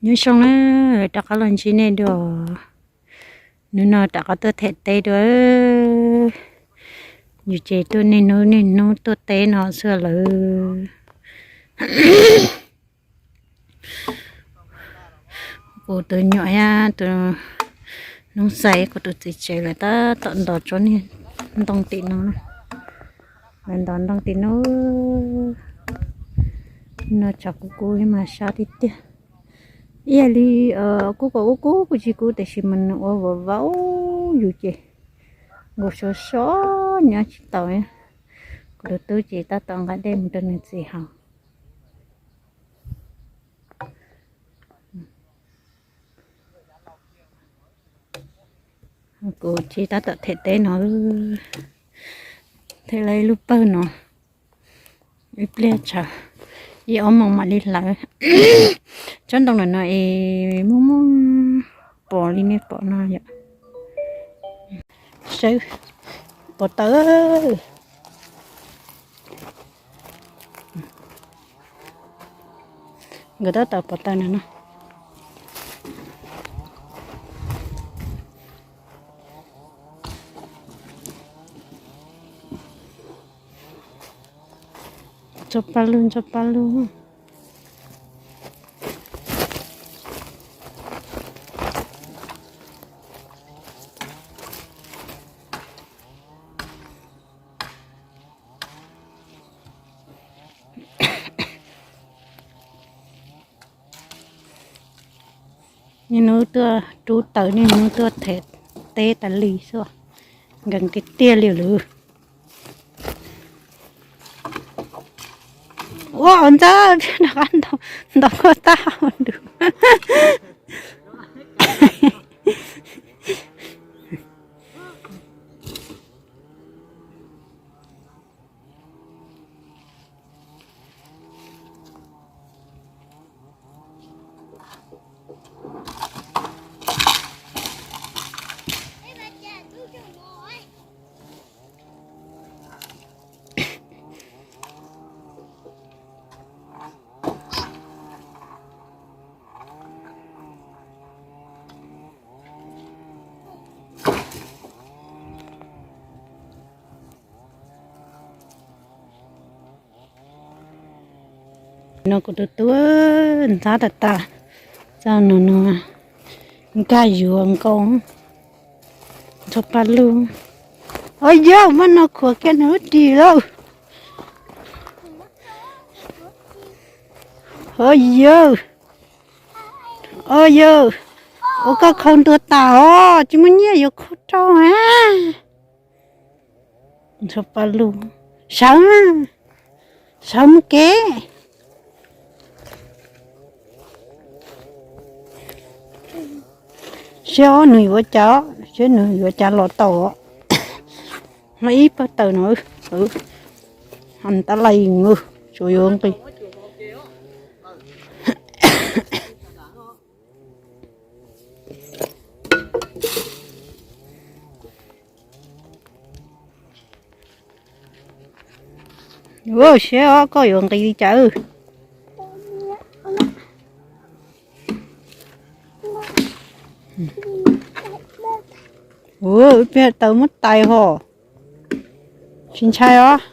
Nyob zoo na, rov qab los ntsib nej dua. Hnub no rov qab tuaj them teb dua. Yus ces tuaj niaj hnub niaj hnub tuaj teb no xwb lawm. Kuv tus nyuam thiab tus noob xais kuv tus txiv tsev lawv tab tom ntov tsob niag ntoo tim no. Lawv ntov ntoo tim no. No tshav kub kub mas sab tiag tiag. Ib yam li kub kom kub kub kuj tsis kub tiam sis mas nws ua vauv vauv yus ces nkaus sov sov nyob tsis tau. Kuv tus tub ces tab tom nqa dej mus rau nws txiv haus. Kuv thiaj tab tom them teb no, them lawv ib lub pawg no, ib pliag tshav, ib ob moos mam li hlawv. Tsob ntoo ntawm no es muaj muaj pos li nej pom no yom. Saib, pos taws. Nkawd tab tom pov taws no no. Ntxhua paj lug, ntxhua paj lug. Niaj hnub tuaj rub taws, niaj hnub tuaj them teb tas li xwb, nkees tiag tiag li lawm. Ua ntxawg, ntaus koj tag nrho. No kuv tus tub ntxhab tas tas, txog no no nkag yuav nkaus ntxhua paj lug. Au yawg, muab no khuam kiag nws lub ris lauj. Au yawg, au yawg, ua koj khau ntuag tas os, tsis muaj nyiaj yuav khau rau a. Ntxhua paj lug, sawv, sawv mus kev. Seb nws yuav cas, seb nws yuav cas los tau. Los ib pawg taws no, tab lais tsuas yuav nqis. Ua siab os, koj yuav nqis li cas? Ua ib pliag taws muab tais hos, tsis ntshai os.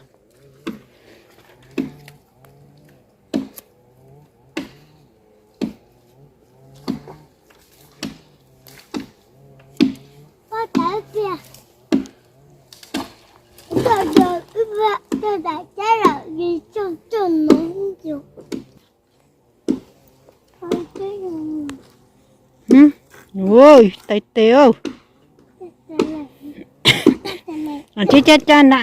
Tais tes, tsis caj caj na.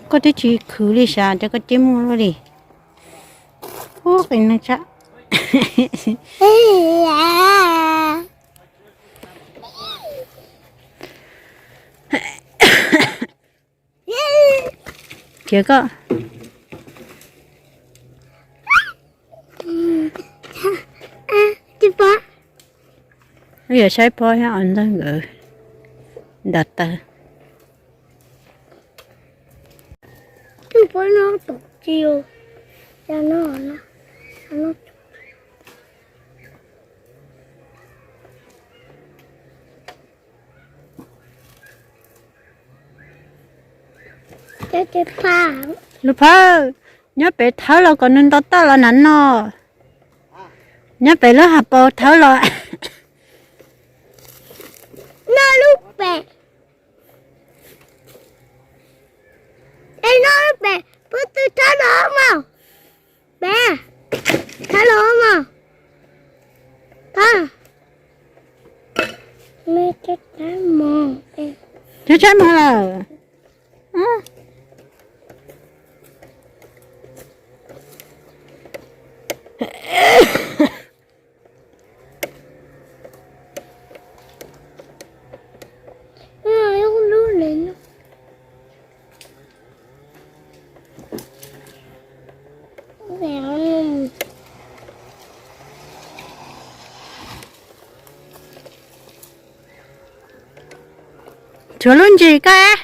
Koj twb tsis khwv li sav, cov koj ceb muaj luaj li. Ub, qis neeg tshaj. Khiav koj. Wb yuav saib Pob thiab Os Ntxawg nkawd ntaus taws. Lub phawj, nyob pem thawb los kom nws nto toj los na no. Nyob pem lub hav paus thawb los. No lub pem. Es no lub pem, puab twb thawb los mas. Pem, thawb los mas. Thawb. Twb tshaib mog lawm. Tshuav lub ntsis koj.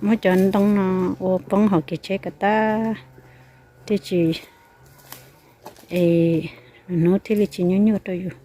Muab cov ntoo no ua poob hauv kev tsheb kom tag, thiaj tsis, es hnub thiaj li tsis nyuaj nyuaj rau yus.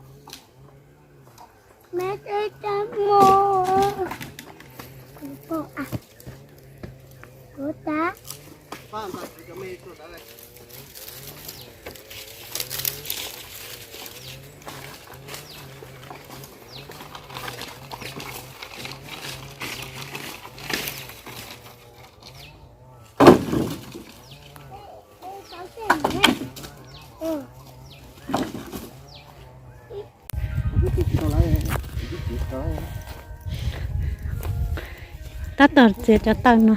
Tab tom txiav cov taws no.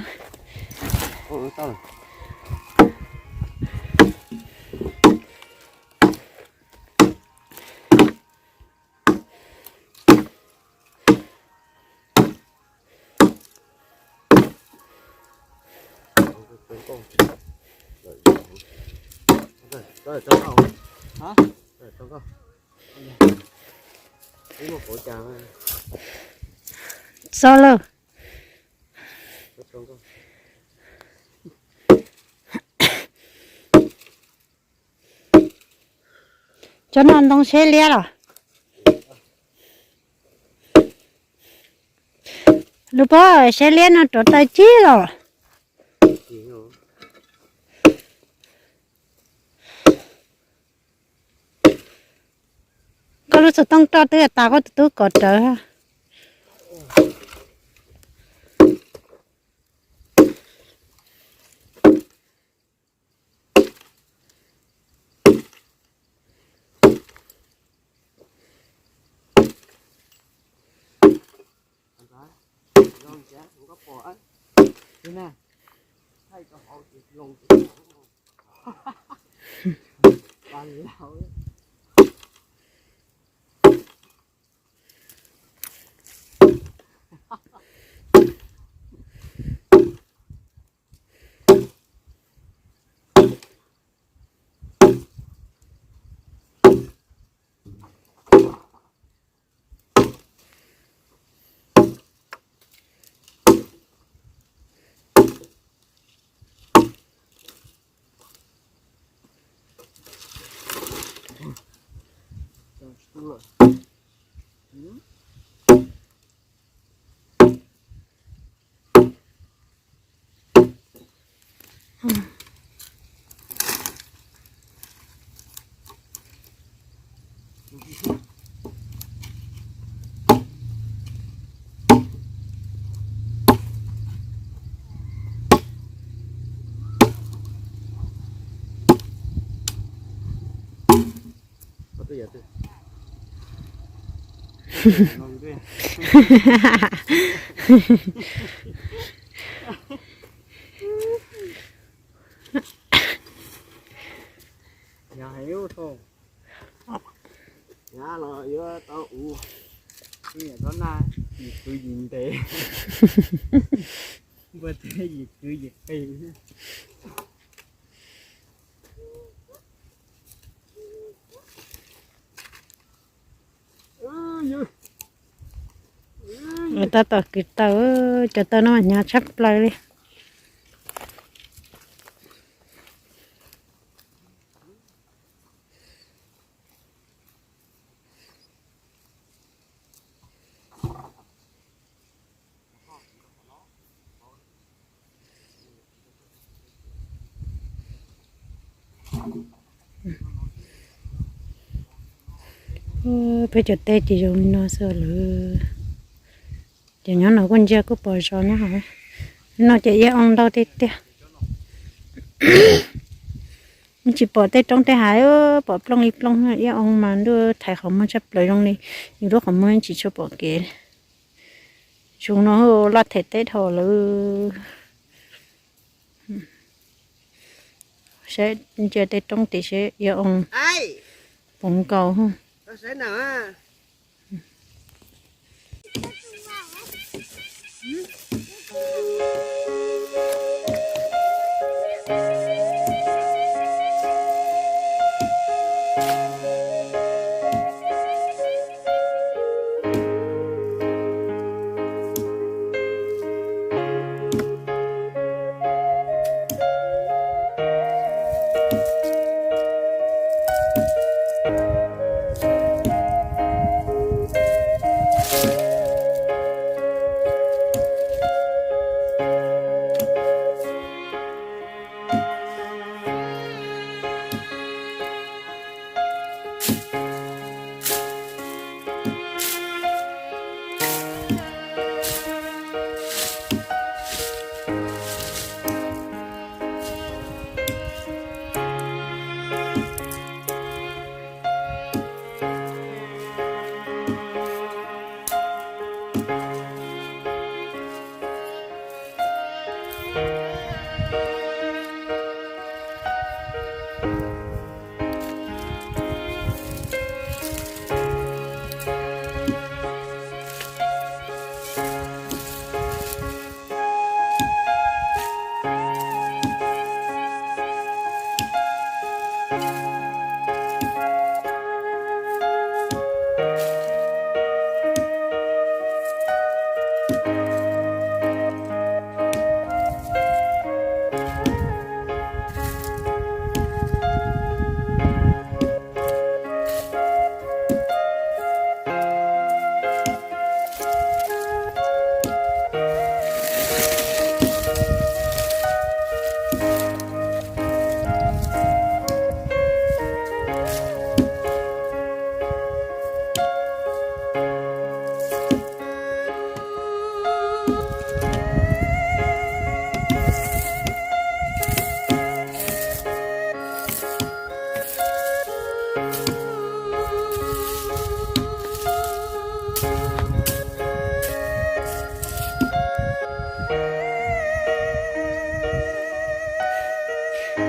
Txog lawm. Cov no ntoo siab liab los? Lub pob siab liab no rauv taws cig los? Koj lub xov tooj roj twb tas, koj tus tub kov rawv. Yog hais ub thaum nyab los yuav tau ua, niam tau nag, yim kwv yim ntev, npua teb yim kwv yim qis. Tab tom kwv taws, cov taws no mas hnyav tshaj plaws li. Peb cov teb ces zoo li no xwb lawm. Ces nyob no kuj ntsia kuj pom zos nyob hauv. No ces iab oo ntau tiag tiag. Tsis pom tej roob tej hav, pom plooj li plooj, iab oo mas ntuj thaiv qhov muag tshaj plaws zoo li yus lub qhov muag tsis tshua pom kev. Zoo no laj them teb dhau lawm. Saib ntsia tej roob tid seb iab oo puv nkaus.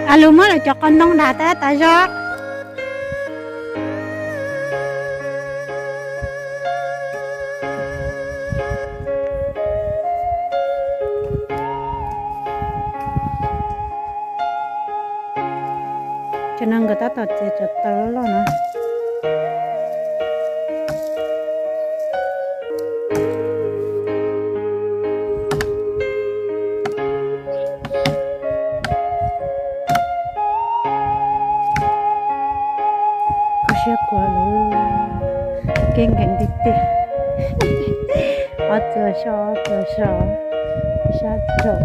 A lug muab lawv cov qos ntoo nram tas tas zog. Cov no nkawd tab tom txiav cov taws loj loj na. Kho siab khuav lawm, kev nkees tiag tiag. Ob txhia so, ob txhia so, sab tsaum.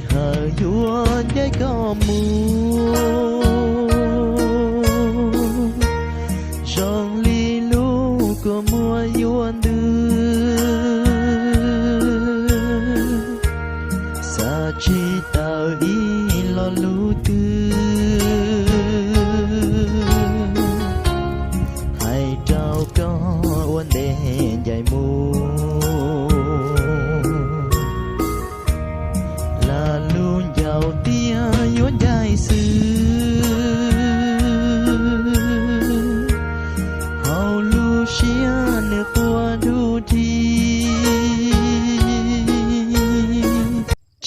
Hawm yuav ncaim koj mus zoo li lub kua muag yuav ntws, xav tsis tawm ib lo lus twg hais rau koj ua ntev ncaim mus. Lam lus ncaus tias yuav ncaim xwb, hauv lub siab nws quaj dub dib.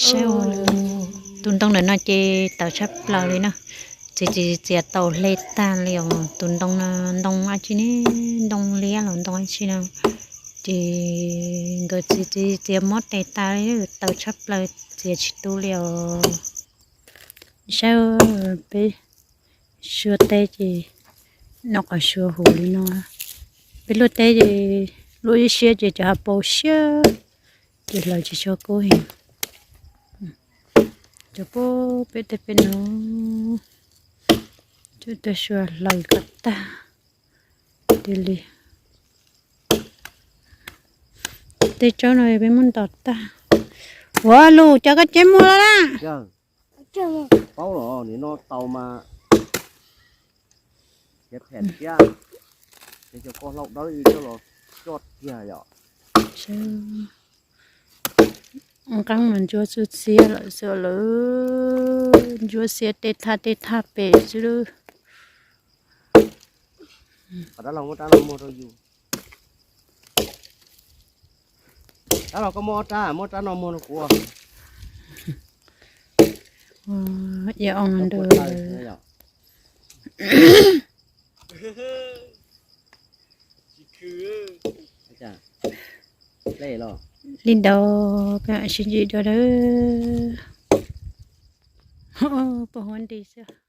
Saib, tus ntoo ntawm no ces tawv tshaj plaws li na. Txiav txiav txiav tau hle tag li os. Tus ntoo no ntoo dab tsi ne, ntoo liab los ntoo dab tsi no, ces nkawd txiav txiav txiav mob tes tas li, tawv tshaj plaws, txiav tsis tu li os. Saib, peb sua teb ces noj qos sua huv li no. Peb luaj teb ces luaj ib siab ces cov hav paus siab, ces hlawv tsis tshua kub heev. Cov pub peb tej peb no, cov tej sua hlawv kom tag tiag li. Tej tsob no peb muab ntos tag. Ua lus, cov koj tsev muag lawm na. Paub los nim no tau mas, ces phem thiab, ces cov koj hlau dawb coj los coj kiag yom. Nqeeb mas ntsuab txuj txiab lawm xwb lawm, ntsuab xiab tej thaj tej thaj pem xwb lawm. Rab los muab rab no muag rau yus. Rab los koj muab ob rab, muab rab no muag rau kuv. Ia oo ntawd. Li ntawd, sib ntsib dua dawb. Pos huab nti xwb.